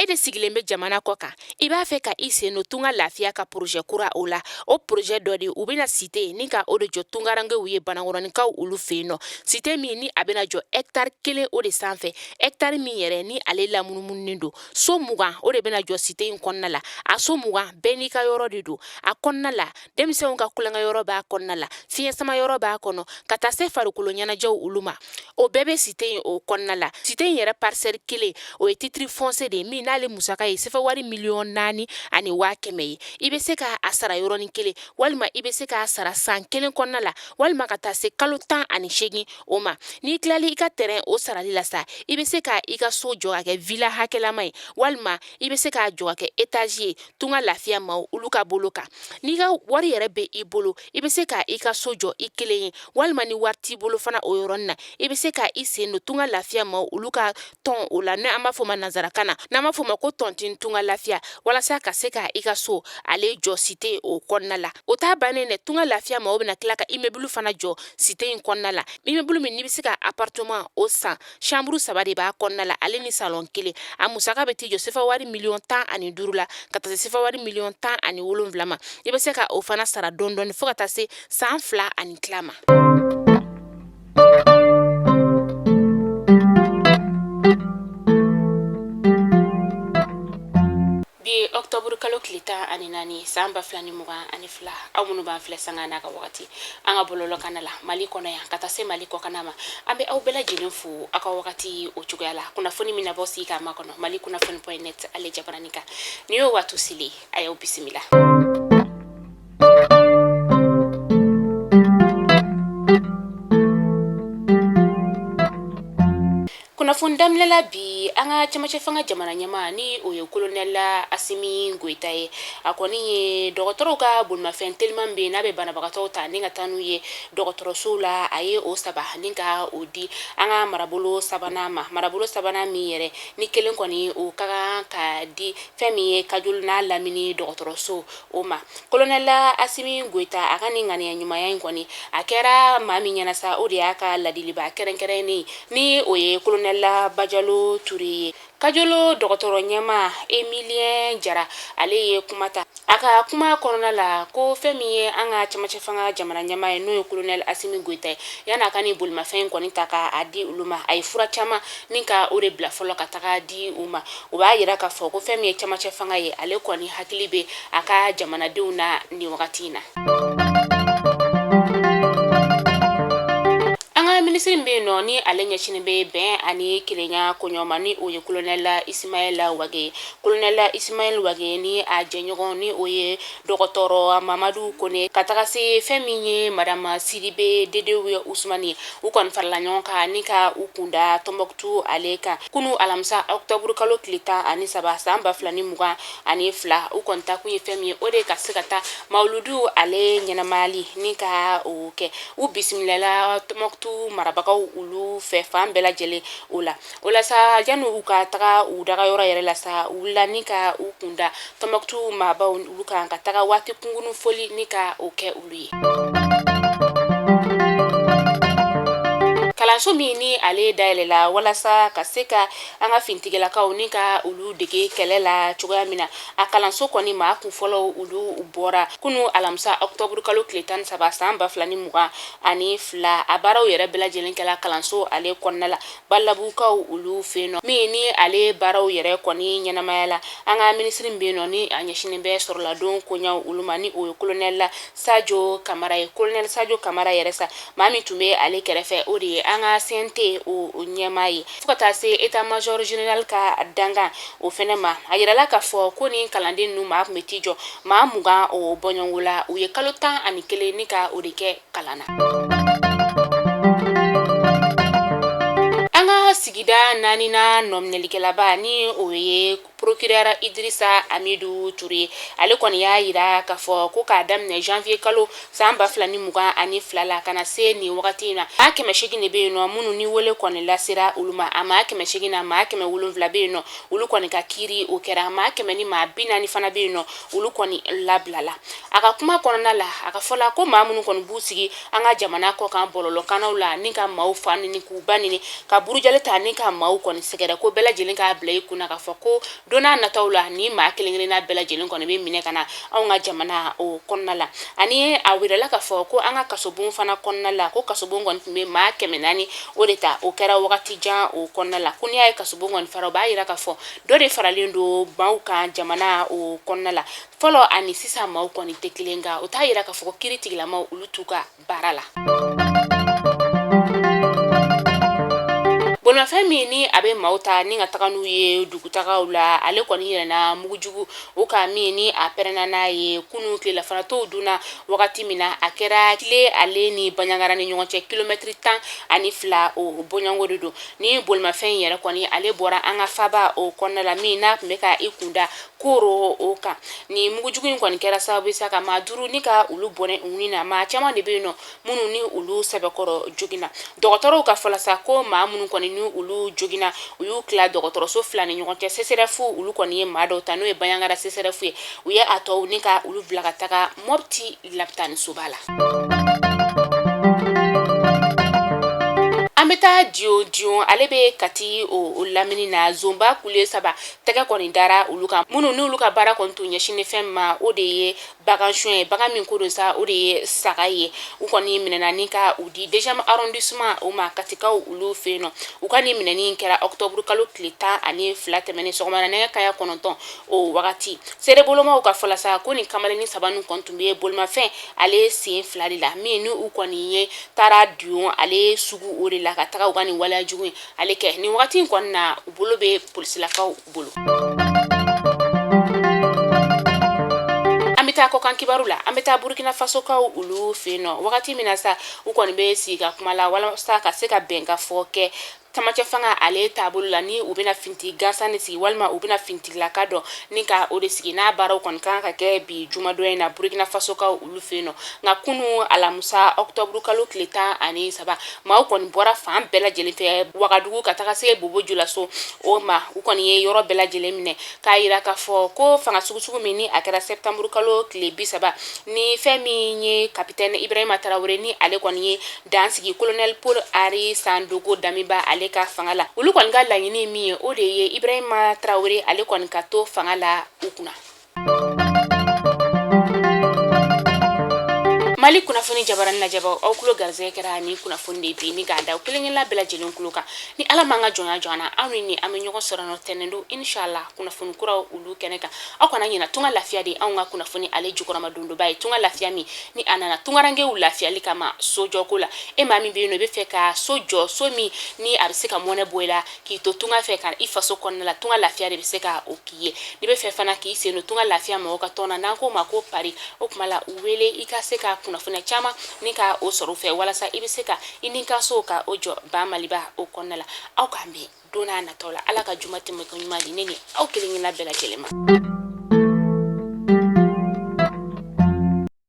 E de sigilen bɛ jamana kɔ kan, i b'a fɛ ka i sen don Tunga Lafiya ka projet kura o la. O projet dɔ de, u bɛna cité ni ka o de jɔ tungarankew ye, Banankɔrɔninkaw olu fɛ yen nɔ. Cité min ni a bɛna jɔ hectare 1 o de sanfɛ, hectare min yɛrɛ ni ale lamunumununen don. So 20 o de bɛna jɔ cité in kɔnɔna la. A so 20 bɛɛ n'i ka yɔrɔ de don a kɔnɔna la. Denmisɛnw ka tulonkɛ yɔrɔ b'a kɔnɔna la, fiɲɛ sama yɔrɔ b'a kɔnɔ, ka taa se farikolo ɲɛnajɛw olu ma. O bɛɛ bɛ cité in o kɔnɔna la. Cité in yɛrɛ parcelle 1, o ye titre foncier de ye min n'ale musaka ye sefa wari 4,1 miliyɔn ye. I bɛ se k'a sara yɔrɔnin kelen, walima i bɛ se k'a sara san 1 kɔnɔna la, walima ka taa se kalo 18 o ma. N'i tilali i ka terrain o sarali la sa, i bɛ se ka i ka so jɔ ka kɛ villa hakɛlama ye, walima i bɛ se k'a jɔ ka kɛ étage ye. Tunga Lafiya maaw olu ka bolo kan, n'i ka wari yɛrɛ bɛ i bolo, i bɛ se ka i ka so jɔ i kelen ye, walima ni wari t'i bolo fana, o yɔrɔnin na, i bɛ se ka i sen don Tunga Lafiya maaw olu ka tɔn o la, n'an b'a fɔ ma nansarakan na, n'an b'a fɔ ma ko tontine Tunga Lafiya, walasa ka se ka i ka so ale jɔ cité o kɔnɔna la. O t'a bannen dɛ. Tunga Lafiya maaw bɛna tila ka immeuble fana jɔ cité in kɔnɔna la, immeuble min n'i bɛ se ka appartement o san, chambre 3 de b'a kɔnɔna la, ale ni salon 1. A musaka bɛ t'i jɔ sefa wari 15 miliyɔn la, ka taa se sefa wari 17 miliyɔn ma. I bɛ se ka o fana sara dɔɔni dɔɔni fo ka taa se san 2 ani tila ma. Bi ye octobre kalo tile 14, san 2022. Aw minnu b'an filɛ sanga n'a ka wagati an ka bɔlɔlɔkana la Mali kɔnɔ yan, ka taa se Mali kɔkana ma, an bɛ aw bɛɛ lajɛlen fo aw ka wagati o cogoya la. Kunnafoni min na bɔ sigi k'a makɔnɔ Mali kunnafoni point net ale jabarani kan, nin y'o waati selen. A y'aw bisimila. Kunnafoni daminɛ la bi, an ka cɛmancɛ fanga jamana ɲɛmaa, ni o ye kolonɛli Asimi Goyita ye, a kɔni ye dɔgɔtɔrɔw ka bolimafɛn teliman bɛ yen n'a bɛ banabagatɔw ta ni ka taa n'u ye dɔgɔtɔrɔsow la, a ye o 3 ni ka o di an ka marabolo sabanan ma. Marabolo sabanan min yɛrɛ ni kelen kɔni o ka kan ka di fɛn min ye Kajolo n'a lamini dɔgɔtɔrɔso o ma. Kolonɛli Asimi Goyita, a ka nin ŋaniya ɲumanya in kɔni, a kɛra maa min ɲɛna sa, o de y'a ka ladiliba kɛrɛnkɛrɛnnen, ni o ye kolonɛli Bajalo Ture ye. Kajolo dɔgɔtɔrɔ ɲɛmaa Emilien Jara, ale ye kuma ta. A ka kuma kɔnɔna la, ko fɛn min ye an ka cɛmancɛ fanga jamana ɲɛmaa ye, n'o ye kolonɛli Asimi Goyita ye, yan'a ka nin bolimafɛn in kɔni ta k'a di olu ma, a ye fura caman ni ka o de bila fɔlɔ ka taga di u ma. O b'a yira k'a fɔ ko fɛn min ye cɛmancɛ fanga ye, ale kɔni hakili bɛ a ka jamanadenw na nin wagati in na. An ka minisiri min bɛ yen nɔ, ni ale ɲɛsinnen bɛ bɛn ani kelenya koɲɔ ma, ni o ye kolonɛli Isimayɛli Wage ye. Kolonɛli Isimayɛli Wage ni a jɛɲɔgɔn, ni o ye dɔgɔtɔrɔ Mamadu Kone, ka taga se fɛn min ye madame Sidibe Dedew Usumani ye, u kɔni farala ɲɔgɔn kan ni ka u kunda Tɔnbɔkutu ale kan kunu alamisa, octobre kalo tile 13, san 2022. U kɔni ta kun ye fɛn min ye, o de ka se ka taa mawuludu ale ɲɛnamayali ni ka o kɛ. U bisimilala Tɔnbɔkutu marabagaw olu fɛ fan bɛɛ lajɛlen o la. O la sa, yanni u ka taga u daga yɔrɔ yɛrɛ la sa, u wulila ni ka u kunda Tɔnbɔkutu maabaw olu kan, ka taga waati kunkurun foli ni ka o kɛ olu ye. Kalanso min ni ale dayɛlɛla walasa ka se ka an ka fintigilakaw ni ka olu dege kɛlɛ la cogoya min na, a kalanso kɔni maa kun fɔlɔw olu bɔra kunu alamisa, octobre kalo tile 13, san 2022. A baaraw yɛrɛ bɛɛ lajɛlen kɛla kalanso ale kɔnɔna la Balabukaw olu fɛ yen nɔ, min ni ale baaraw yɛrɛ kɔni ɲɛnamaya la, an ka minisiri min bɛ yen nɔ, ni a ɲɛsinnen bɛ sɔrɔladon koɲaw olu ma, ni o ye kolonɛli Sajo Kamara ye. Kolonɛli Sajo Kamara yɛrɛ sa, maa min tun bɛ ale kɛrɛfɛ, o de ye an ka CNT o ɲɛmaa ye, fo ka taa se état major général ka dankan o fɛnɛ ma. A yirala k'a fɔ ko nin kalanden ninnu maa tun bɛ t'i jɔ maa 20 o bɔɲɔgɔnko la. U ye kalo 11 ni ka o de kɛ kalan na. An ka sigida naaninan nɔminɛlikɛlaba, ni o ye procureur Idrissa Amidu Ture, ale kɔni y'a yira k'a fɔ ko k'a daminɛ janvier kalo san 2022 la ka na se nin wagati in na, maa 800 de bɛ yen nɔ minnu ni wele kɔni lasera olu ma. A maa 800 na, maa 700 bɛ yen nɔ, olu kɔni ka kiiri o kɛra. Maa 140 fana bɛ yen nɔ, olu kɔni labilala. A ka kuma kɔnɔna la, a ka fɔ la ko maa minnu kɔni b'u sigi an ka jamana kɔ kan bɔlɔlɔkannaw la ni ka maaw fa nini, k'u ba nini, ka burujali ta ta ni ka maaw kɔni sɛgɛrɛ, ko bɛɛ lajɛlen k'a bila i kunna k'a fɔ ko don n'a nataw la, ni maa kelen kelenna bɛɛ lajɛlen kɔni bɛ minɛ ka na anw ka jamana o kɔnɔna la. Ani a yirala k'a fɔ ko an ka kasobon fana kɔnɔna la, ko kasobon kɔni tun bɛ maa 400 o de ta, o kɛra wagati jan o kɔnɔna la. Ko n'i y'a ye kasobon kɔni fara, o b'a yira k'a fɔ dɔ de faralen don maaw kan jamana o kɔnɔna la. Fɔlɔ ani sisan maaw kɔni tɛ kelen, kan o t'a yira k'a fɔ ko kiri tigilamaw olu t'u ka baara la. Bolimafɛn min ni a bɛ maaw ta ni ka taga n'u ye dugutagaw la, ale kɔni yɛlɛnna mugujugu o kan min ni a pɛrɛnna n'a ye kunun tilelafana tow dunna wagati min na. A kɛra tile ale ni Banjagara ni ɲɔgɔn cɛ, kilomɛtiri 12 o bɔɲɔgɔnko de don. Ni bolimafɛn in yɛrɛ kɔni ale bɔra an ka faba o kɔnɔna la min n'a tun bɛ ka i kunda Koro o kan. Ni mugujugu in kɔni kɛra sababu sa ka maa 5 ni ka olu bɔnɛ u ni na. Maa caman de bɛ yen nɔ minnu ni olu sɛbɛkɔrɔ joginna. Dɔgɔtɔrɔw ka fɔ la sa, ko maa minnu kɔni ni olu joginna, u y'u tila dɔgɔtɔrɔso 2 ni ɲɔgɔn cɛ. CSRéf olu kɔni ye maa dɔw ta, n'o ye Banjagara CSRéf ye, u ye a tɔw ni ka olu bila ka taga Mɔpti lapitanisoba la. An bɛ taa Diyo. Diyo ale bɛ Kati o lamini na. Zonba kule 3 tɛgɛ kɔni dara olu kan, minnu n'olu ka baara kɔni tun ɲɛsinnen fɛn ma, o de ye bagan suɲɛ ye. Bagan min ko don sa, o de ye saga ye. U kɔni minɛna ni ka u di deuxième arrondissement o ma, Katikaw olu fɛ yen nɔ. U ka nin minɛni kɛra octobre kalo tile 12 tɛmɛnen sɔgɔmada nɛgɛ kanɲɛ 9 o wagati. Seerebolomaw ka fɔ la sa, ko nin kamalennin 3 ninnu kɔni tun bɛ bolimafɛn ale sen 2 de la, min ni u kɔni ye taara Diyo ale sugu o de la ka taga u ka nin waleya jugu in ale kɛ. Nin wagati in kɔni na, u bolo bɛ polisilakaw bolo. An bɛ taa kɔkan kibaru la. An bɛ taa Burukina Fasokaw olu fɛ yen nɔ. Wagati min na sa, u kɔni bɛ sigi ka kuma la walasa ka se ka bɛnkafɔ kɛ camancɛ fanga ale taabolo la, ni u bɛna finiti gansan de sigi walima u bɛna finitigilaka dɔ ni ka o de sigi, n'a baaraw kɔni kan ka kɛ bi jumadon in na Burukina Fasokaw olu fɛ yen nɔ. Nka kunu alamisa octobre kalo tile 13, maaw kɔni bɔra fan bɛɛ lajɛlen fɛ, Wagadugu ka taga se Bobo Julaso o ma. U kɔni ye yɔrɔ bɛɛ lajɛlen minɛ k'a yira k'a fɔ ko fanga sugusugu min ni a kɛra septembre kalo tile 30, ni fɛn min ye kapitɛni Ibrahima Tarawele ni ale kɔni ye dan sigi colonel Paul Henri Sandaogo Damiba ale ka fanga la, olu kɔni ka laɲini min ye, o de ye Ibrahima Tarawele ale kɔni ka to fanga la u kunna. Mali kunnafoni jabarani lajɛbaw, aw tulo garisɛgɛ kɛra ni kunnafoni de bi ni k'a da kelen kelenna bɛɛ lajɛlen tulo kan. Ni Ala m'an ka jɔnya jɔ an na, aw ni an bɛ ɲɔgɔn sɔrɔ nɔ tɛnɛndon inshallah kunnafoni kuraw olu kɛnɛ kan. Aw kana ɲina, Tunga Lafiya de anw ka kunnafoni ale jukɔrɔma dondoba ye. Tunga Lafiya min ni a nana tungarankew lafiyali kama sojɔko la. E maa min bɛ yen nɔ i bɛ fɛ ka so jɔ, so min ni a bɛ se ka mɔnɛ bɔ i la k'i to tunga fɛ ka i faso kɔnɔna la, Tunga Lafiya de bɛ se ka o k'i ye. N'i bɛ fɛ fana k'i sen don Tunga Lafiya mɔgɔw ka tɔn na, n'an k'o ma ko pari, o tuma la u wele i ka se ka kunnafoniya caman ni ka o sɔrɔ u fɛ, walasa i bɛ se ka i ni ka so ka o jɔ ba Maliba o kɔnɔna la. Aw k'an bɛn don n'a nataw la. Ala ka juma tɛmɛko ɲuman di ne ni aw kelen kelenna bɛɛ lajɛlen ma.